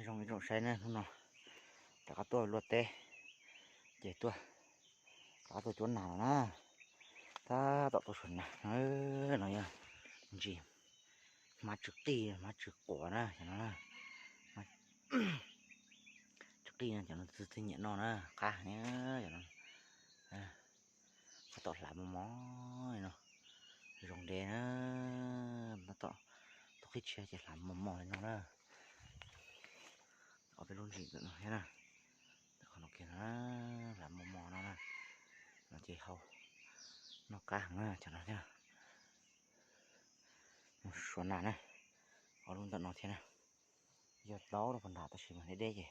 Zoo ib zaug saib na, hnub no rov qab tuaj luaj teb, ces tuaj, rov qab tuaj cuab nas lawm na. Tab tom tuaj suav nas no, no yog ntsis hmab tsw qij, hmab tsw quav na, cov no na. Tsw qij no cov no txi txi nyiam noj na, qab heev. Tab tom hlav mos mos li no, zoo ntev na, tab tom, tau qhib tshiab ces hlav mos mos li no na. Ob peb lub ntsis ntawm no thiab na, ntawm qhov no kiag no, hlav mos mos no na, no ces hau, noj qab heev na cov no thiab. Mus suav nas na, ob lub ntawm no thiab na, yog tau rau puag nrad tab sis mas deb deb ces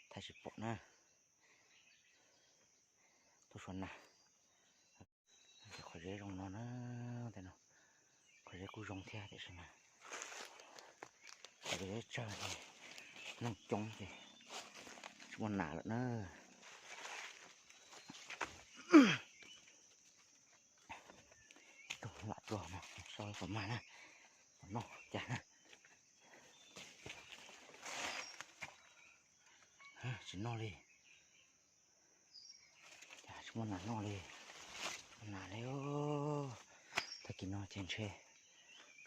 thaij tsis pom na. Tuaj suav nas, ces qhov zeb zoo no na, tej no qhov zeb kuj zoo thiab tiam sis mas qhov zeb tsawg ces neeg coob ces tsis muaj nas lawm na. Tus lam pluag no sau kom mag na, kom noj cas na. Tsis noj li. Cas tsis muaj nas noj li. Tsis muaj nas li. Tag kis no ces ntshe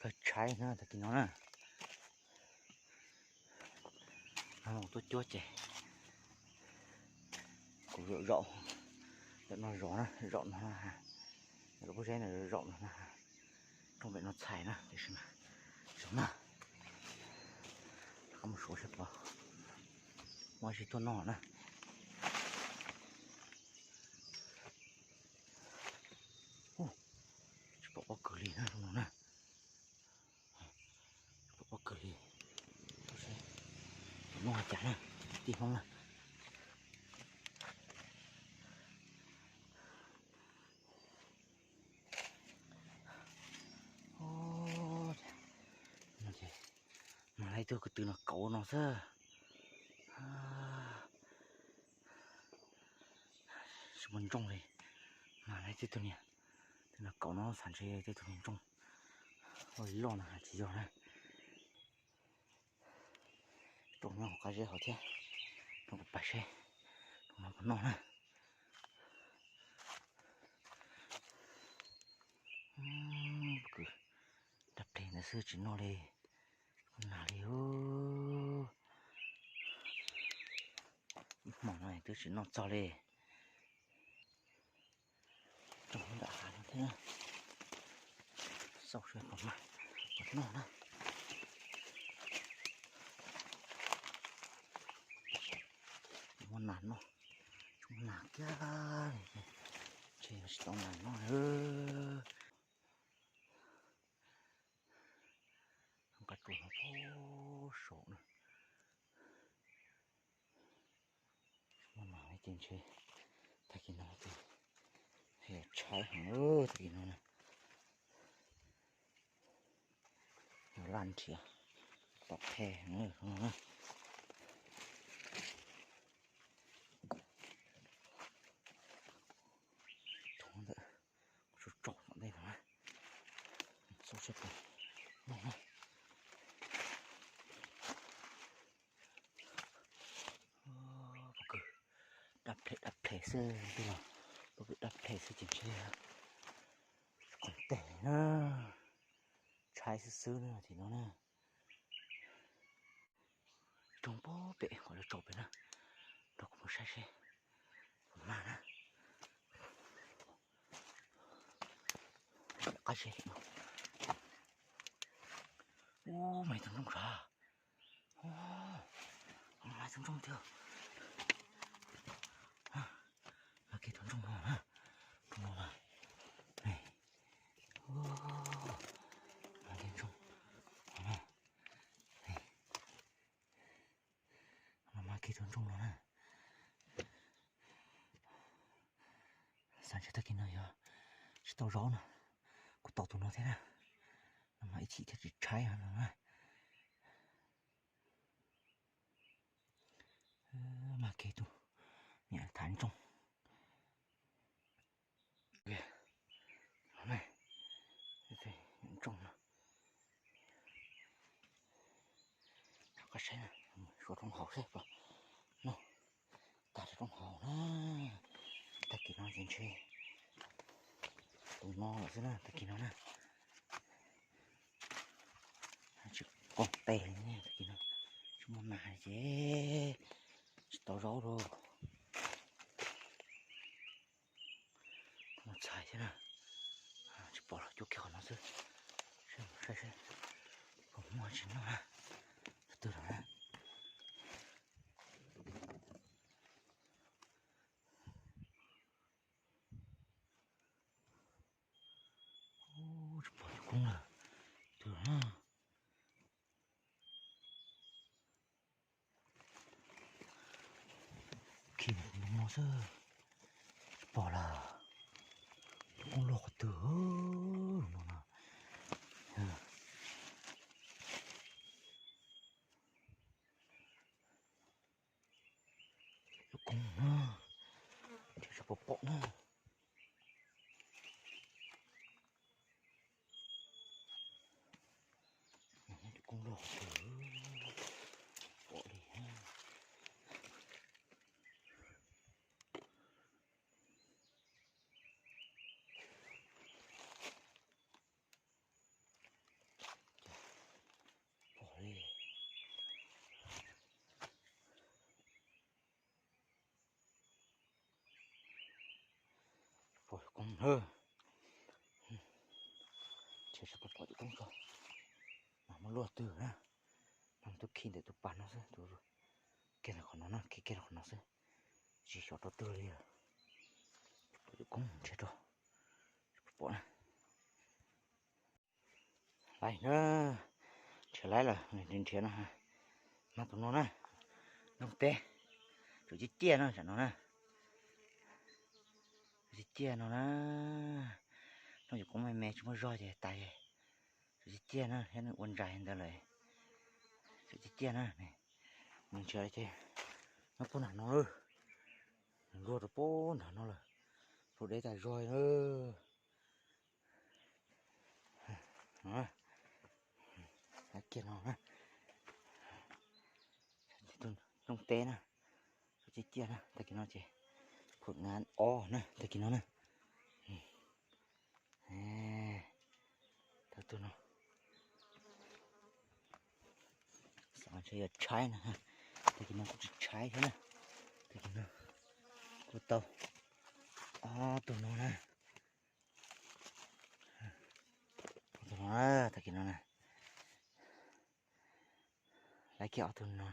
kawg tshaib na, tag kis no na. Tuaj cuab ces kuv zaum, zaum ntawm no zov na, zaum no na, lub pob zeb ntawm zaum no na, rooj pem no txhais na, tiam sis mas zoo na, rov qab mus suav saib puas muaj dab tsi tuaj noj na. Tsis pom pob kws li na, zoo no na. Tsis pom pob kws li. Noj cas na, tij Hmoob na. Mas lawv ib tug ko tw no kauv no xwb. Tsis muaj ntsooj li. Mas lawv ib tug niag, tw no kauv no xav ntshe tej tug niag ntsooj ua li loj no tsis yog na. Rooj nyob hauv qab zeb hauv thiab. Rooj kuv pais seb, rooj no puas noj na. Kws dab pleg ntawd xwb tsis noj li. Nas li. Ib hmos no twb tsis noj txog li. Tsoom nram hav no thiab, xauj seb puas mag, puas noj na. Muaj nas noj, tsoom nas kiag li, ntshe tsis tau nas noj. Qab tsuas no pab saum na. Muaj nas ces ntshe tag kis no ces tshaib heev tag kis no na. Yog laj nrhiav tom qhe heev no na. Thaum ntawd tsaus tsaus tom ntej no, xauj seb puas noj na. Pob kws dab phem dab phem xwb twb los, pob kws dab phem xwb ces ntshe qoom teg na, tshaib xwb xwb na tim no na. Tsoom pem qhov lawv tso pem na, rau kuv mus saib seb puas mag na. Qab zeb no. Ub, mas tus ntsooj sav. Ub, mas tus ntsooj tiag. Mag kiag tus ntsooj no na. Ntsooj no mas. Mag kiag ntsooj. Mag kiag tus ntsooj no na. Xav ntshe tag kis no yog tsis tau zaub no, kuv tau tus no thiab na, no mas ib chim thiaj tsis tshaib no na. Mag kiag tus, niam thav ntsooj. Ntsooj no, rov Qab saib na, suav roob haus seb puas noj tag rau roob haus na. Tag kis no ces ntshe tus no lawm xwb na, tag kis no na. Tsis qoos tes li, tag kis no tsis muaj nas ces tsis tau zaub lauj. Mus txhais thiab na, tsis pom los cuab kiag qhov no xwb. Saib, saib, saib puas muaj tsis noj na. Twg lawm na? Tsis pom cov koob lawm. Twg lawm na? Khi ntoo no xwb, tsis pom lawm. Cov koob loj qhov twg no na? Cov koob na, ntshe tsis pom pom na. Cov koob loj qhov twg, pom li. Pom li. Pom koob na. Ntshe tsis pom pom cov koob tso. Mas muaj luaj twg na. No tus khi ntawm tus pas no xwb, tus kiag ntawm qhov no na, khi kiag rau qhov no xwb. Tsis xyov rau twg li. Pom cov koob nrhiav rau, pom na. Laib na, nrhiav laib lawm, nrhiav nrhiav no. No tus no na, nroog teb, tsum ciaj ciaj no tsam no na. Tsum ciaj ciaj no na. Noj cov koob me me tsis muaj zog ces tas. Tsum ciaj ciaj na, thiab nws ua ntsais ntawd lawm. Tsum ciaj ciaj na, nws nrhiav ces nyob puag nram no lawm. Nws luag rau puag nram no lawm. Luag deb tas zog na. Kiag no na. Nroog teb na. Tsum ciaj ciaj na, tag kis no ces khuam nab ob na, tag kis no na. Tau tus no. Xav ntshe yuav tshaib na, tag kis no kuj tsis tshaib thiab na. Tag kis no kuj tau ob tug no na. Ob tug no, tag kis no na. Laib kiag ob tug no,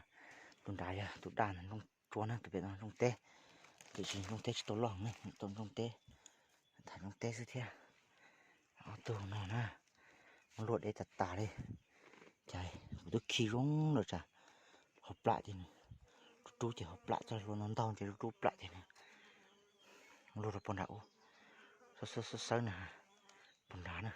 tus nrad yog tus daj ntawd, nroog tsuab na, tus pem no nroog teb. Tiam sis nroog teb tsis tau loj na, tau nroog teb, tham nroog teb xwb thiab. Ob tug no na, muab luaj deb tas tas li. Cas kuv twb khi zoo lawm tsam hauv plam ces nws rub rub ces hauv plam txoj hlua no ntaug ntshe rub rub plam ces nws luag rau puag nrad ub. Xawb xawb xawb na, puag nrad na.